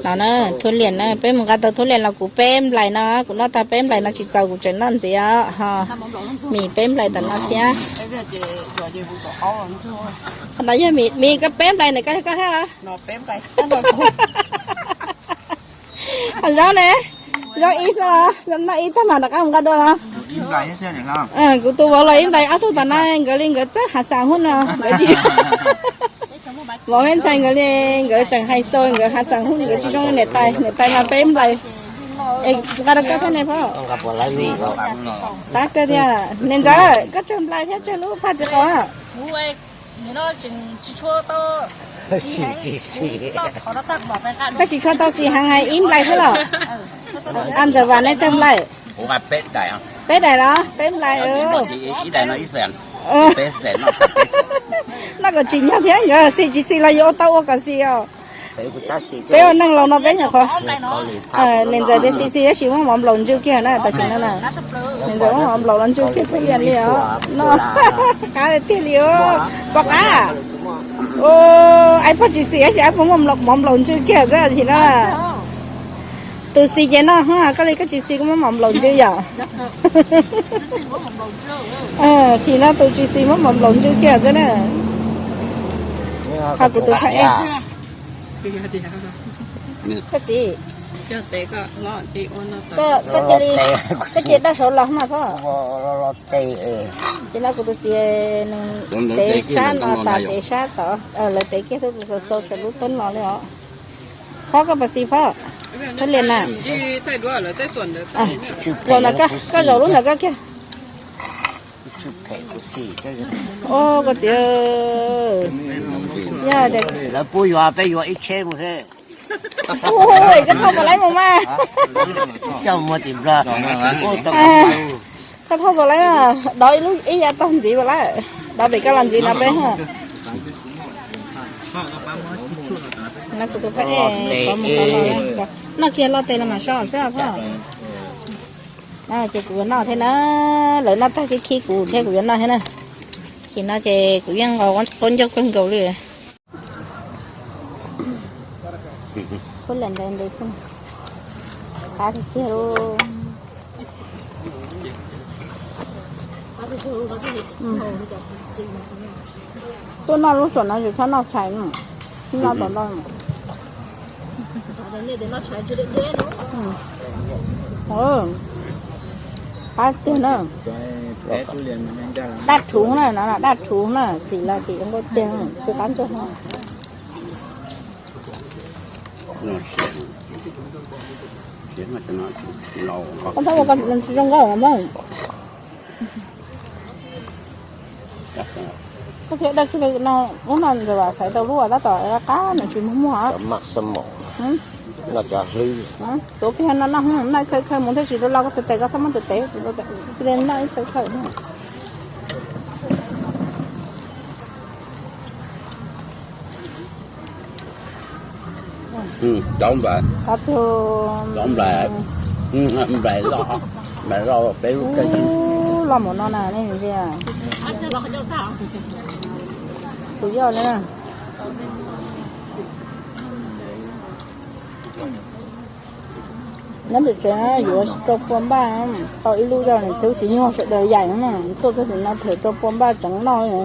No na, thua liam na, peb mus nqa tau thua liam los kuv peb nplais no, kuv noj tag peb nplais no tsis txaus kuv tseem noj ntxiv os. Ho mis peb nplais tom no thiab. Qhov no yog mis, koj peb nplais na, koj thiab koj thiab. Ho zaub ne, zaub ib xwb los, zaub noj ib tag mas rov qab mus nqa dua los. Kuv tus vauv los ib nplais, ob tug tom no nkawd li nkawd txawj hav xav hub no, nkawd tsis, vauv thiab ntxhais nkawd li, nkawd tseem hais xaus, nkawd hav xav hub, nkawd tsis zoo niam tais, niam tais mas peb nplais. Es nqa rau koj thiab ne phauj. Qab kawg thiab. Niam ntxawm, koj tsawg nplais thiab tsawg lub phaj txiv qos? Koj tsis tshua tau xis heev, ib nplais xwb los? A, ntxawm Vam nej tsawg nplais? Peb daim los? Peb nplais. Noj kom tsim nyog thiab, nkawd xis tsis xis los yuav ua tau ua kom xis os. Peb ua neeg laus no peb nyuam qhuav, niam ntxawm tias tsis xis tab sis muab mov nplaum ntsw kiag na tam sim no na. Niam ntxawm muab mov nplaum los ntsw kiag thua liam li os no. Qab tiag li os, pom qab. Aib pog tsis xis tab sis aib pog muab mov nplaum ntsw kiag xwb tam sim no. Tus xis ces noj, koj li koj tsis xis koj muab mov nplaum ntsw yom. Tsis no tus tsis xis muab mov nplaum ntsw kiag xwb na. Ho kuv tus phaj ej. Koj txiv, koj cia li, koj cia daj saud los mas phauj. Ces no kuv tus txiv nws tev sab no tas tev sab tod, lawv tev kiag xwb, tus xaus xaus lub teeb los li os. Phauj koj puas xis phauj? Thua liam na. Zaum ntawm koj, koj zaum lub ntawm koj kiag. Koj txiv, yog tias lawv pub yuav peb yuav ib tsheb mus xwb. Koj thauj puas laib mus mas. Coj mus tim Nplog. Koj thauj puas laib, dov ib lub ib yav tog ntxiv puas laib, dov pem koj los ntxiv no peb. Noj kiag loj tes los mam so xwb phauj. Ces kuv yuav noj thiab na, lawv noj tag xwb khib kuv thiab kuv yuav noj thiab na. Tam sim no ces kuv yeej nqos qaub ncaug kawg nkaus li. Khuab liam ntev ntev xwb, qab tiag tiag lauj. Tuaj noj lub suam no yus txhob noj tshais, noj tom ntej. Qab tiag na. Daj rhuv na, no daj rhuv na, xim los xim nquag tiag, tsis qab ntsuag. Koj thauj ua koj tsis zoo nkauj mas. Koj thiaj daj kiag li no, ub no ntawd xaiv tau lub tab tom qab nws tsis muag muag. Tuav kiag no noj, noj khawv khawv mus thiaj tsis los, koj txhais tes koj txhob muab tus tes, noj ib khawv khawv. Qab tiag. Nplais loj, nplais loj peb lub kawg. Loj mus no na nej ntsia. Tus yoj li na. Nyob tim tsev yuav rau pua npaj, tau ib lub yoj nws twb tsis nyuag sawv daws yaim na, tuaj txog tim no them rau pua npaj tseev noj li.